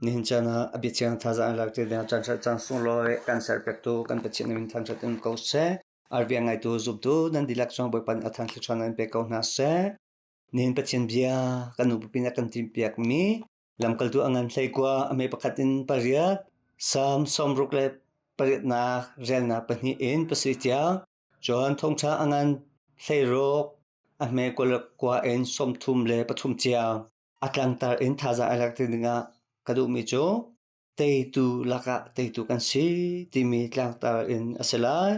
Nihin caan ah a biathiang thazaang lak ti ding caan caan sunglawi kan serpiaktu kan Pathian min thangṭhat in ko seh. Arbia ngaitu zumtu nan dihlak zong Bawipa nih a thang thluachuah nan pe ko hna seh. Nihin Pathian bia kan nu pin a kan timhpiakmi lamkaltu a ngan hleikua a me pakhat in pariat Salm sawmruk le pariatnak relnak pahnih in pasarih tiang Johan thawngṭha a ngan hleiruk a hme kua in 33 tiang a tlangtar in thazaang a lak ti dingah ka duhmi cu teitu lakah teitu kan si timi tlangtar in a si lai.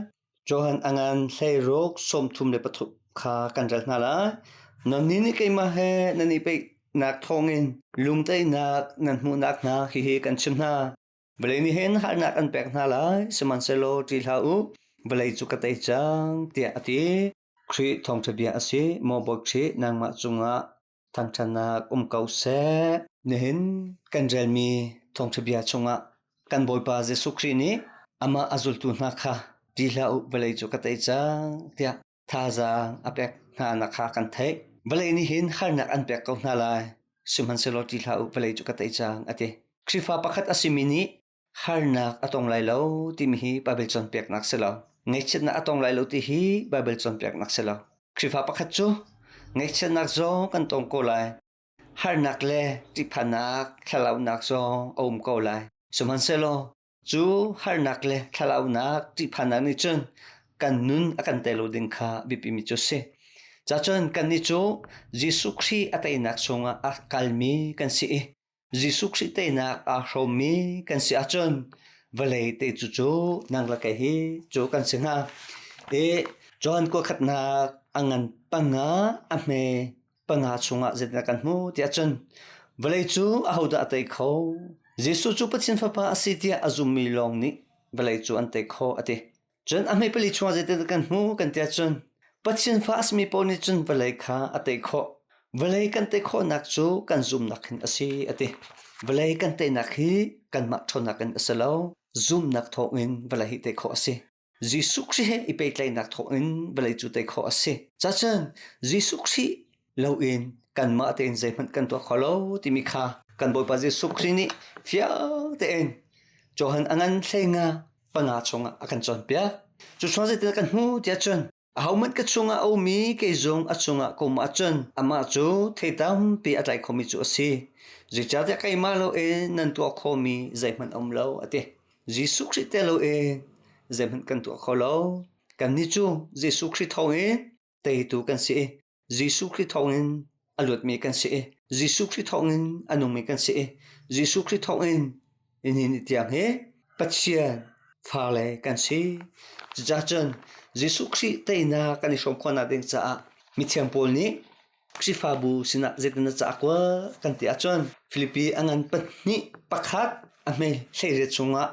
Johan a ngan hleiruk 33 kha kan rel hna lai. Nannih nih keimah he nan i peihnak thawngin lungteinak nan hmuhnak hna hihi kan chim hna. Vawlei nih hin harnak an pek hna lai, sihmanhsehlaw ṭih hlah u, vawlei cu ka tei cang, tiah a ti. Khrih thawngṭha bia a si. Maw Bawi Khrih, nangmah cungah thangṭhatnak um ko seh. Nihin kan relmi thawngṭha bia chungah kan Bawipa Jesuh Khrih nih amah a zultu hna kha ṭih hlah u, vawlei cu ka tei cang tiah thazaang a pek hna nak kha kan theih. Vawlei nih hin harnak an pek ko hna lai, sihmanhsehlaw ṭih hlah u, vawlei cu ka tei cang a ti. Khrihfa pakhat a simi nih harnak a tong lai lo timi hi Baibal cawnpiaknak si lo. Ngaihchiatnak a tong lai lo ti hi Baibal cawnpiaknak si lo. Khrihfa pakhat cu ngaihchiatnak zong kan tong ko lai. Harnak le ṭihphannak, thlalaunak zong a um ko lai. Sihmanhsehlaw cu harnak le thlalaunak, ṭihphannak nih cun kan nun a kan tei lo ding kha biapimi cu a si. Cacun kannih cu Jesuh Khrih a teinak chungah a kalmi kan si i Jesuh Khrih teinak aa hrawmmi kan si ahcun vawlei te cu cu nang le kei hi cu kan si hnga. I John kuakhatnak a ngan panga a hme panga chungah zeitindah kan hmu tiah cun vawlei cu ahodah a tei kho? Jesuh cu Pathian Fapa a si tiah a zummi lawng nih vawlei cu an tei kho a ti. Cun a hme pali chungah zeitindah kan hmu kan tiah cun Pathian fa a simi paoh nih cun vawlei kha a tei khawh. Vawlei kan tei khawhnak cu kan zumnak hin a si a ti. Vawlei kan teinak hi kanmah ṭhawnnak in a si lo, zumnak thawngin vawlei hi tei khawh a si. Jesuh Khrih he i pehtlaihnak thawngin vawlei cu tei khawh a si. Cacun Jesuh Khrih loin kanmah tein zeihmanh kan tuah kho lo timi kha kan Bawipa Jesuh Khrih nih fiang tein Johan a ngan hlei nga panga chungah a kan cawnpiak. Cu chuang zeitin kan hmu tiah cun ahohmanh ka chungah a ummi kei zong a chungah ka um ahcun amah cu thei tampi a tlai khomi cu a si. Zeicahtiah keimah loin nan tuah khawhmi zeihmanh a um lo a ti. Jesuh Khrih tel loin zeihmanh kan tuah kho lo. Kannih cu Jesuh Khrih thawngin teitu kan si i Jesuh Khrih thawngin a luatmi kan si i Jesuh Khrih thawngin a nungmi kan si i Jesuh Khrih thawngin nihin ni tiang hi Pathian fale kan si. Cucaah cun Jesuh Khrih teinak kan i hrawm khawhnak ding caah mithiang Paul nih Khrihfabu sinah zeitin a ca kual kan ti ahcun Filipi a ngan pahnih pakhat a hme hleiriat chungah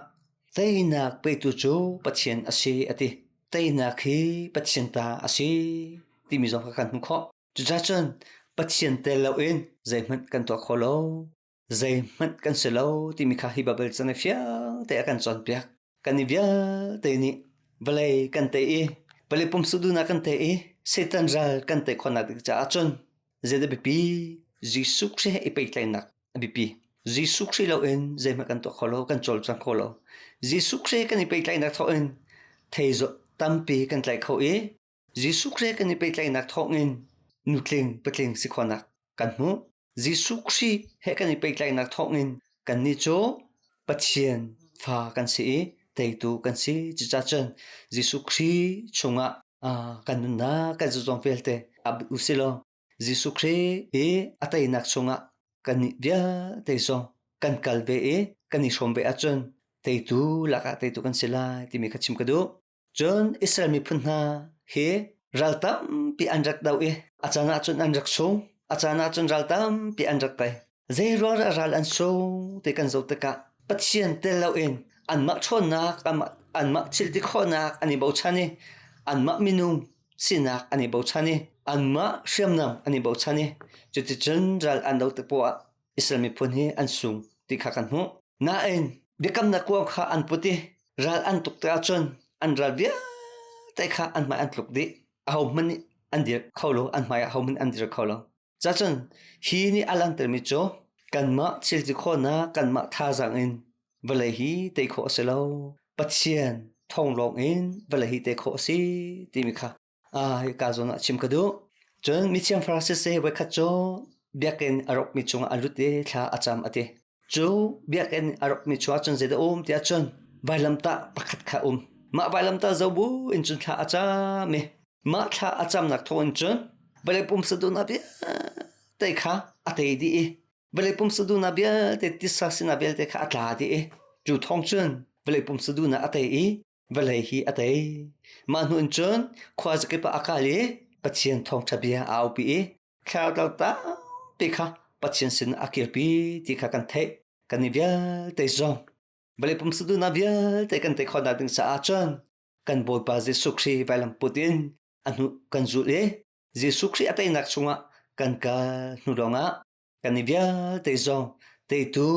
teinak petu cu Pathian a si a ti. Teinak hi Pathian ta a si timi zong kha kan hmuh khawh. Cucaah cun Pathian tel loin zeihmanh kan tuah kho lo, zeihmanh kan si lo timi kha hi Baibal cang i fiang te a kan cawnpiak. Kan i vialte nih vawlei kan tei i vawlei pumsa duhnak kan tei i Satan ral kan tei khawhnak ding caah cun zeidah biapi Jesuh Khrih he i pehtlaihnak a biapi. Jesuh Khrih loin zeihmanh kan tuah kho lo, kan cawlcang kho lo. Jesuh Khrih kan i pehtlaihnak thawngin thei tampi kan tlai kho i Jesuh Khrih kan i pehtlaihnak thawngin nutling patling si khawhnak kan hmuh. Jesuh Khrih he kan i pehtlaihnak thawngin kannih cu Pathian fa kan si i teitu kan si. Cucaah cun Jesuh Khrih chungah kan nunnak kan zuzong vialte ap u si law Jesuh Khrih i a teinak chungah kannih vialte zong kan kal ve i kan i hrawm ve ahcun teitu lakah teitu kan si lai timi kha chim ka duh. Cun Israel miphun hna hi ral tampi an rak do i a caan ahcun an rak sung, a caan ahcun ral tampi an rak tei. Zei ruangah ral an sung ti kan zoh tikah Pathian tel loin anmah ṭhawnnak, anmah thil ti khawhnak an i bochan i anmah minung sinak an i bochan i anmah hriamnam an i bochan i cuticun ral an do tik poah ah Israel miphun hi an sung ti kha kan hmuh. Nain biakamnak kuang kha an put i ral an tuk tikah cun an ral vialte kha an hmai an tluk dih. Ahohmanh nih an dir kho lo, an hmai ah ahohmanh an dir kho lo. Cacun hi nih a langhtermi cu Kanmah thil ti khawhnak, kanmah thazaang in vawlei hi tei khawh a si lo. Pathian thawng lawng in vawlei hi tei khawh a si timi kha hika zawn ah chim ka duh. Cun mithiang Francis hi voikhat cu biakinn a rawkmi chungah a lut i thla a cam a ti. Cu biakinn a rawkmi chungah cun zeidah a um tiah cun vailamtah pakhat kha a um. Mah vailamtah zoh bu in cun thla a cam i mah thla a camnak thawng in cun vawlei pumsa duhnak vialte kha a tei dih i vawlei pumsa duhnak vialte titsa sinak vialte kha a tla dih i cu thawng cun vawlei pumsa duhnak a tei i vawlei hi a tei. Mah hnu in cun khua zakip ah a kal i Pathian thawngṭha bia a aupi i thlarau tampi kha Pathian sin a kirpi ti kha kan theih. Kan i vialte zong vawlei pumsa duhnak vialte kan tei khawhnak ding caah cun kan Bawipa Jesuh Khrih vailam put in a hnu kan zulh i Jesuh Khrih a teinak chungah kan kal hnu lawngah kan i vialte zong teitu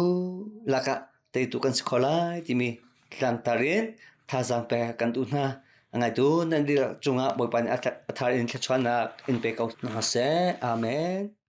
lakah teitu kan si kho lai timi tlangtar in thazaang pek kan duh hna. A ngaitu nan dihlak cungah Bawipa nih a thar in thluachuahnak in pe ko hna seh. Amen.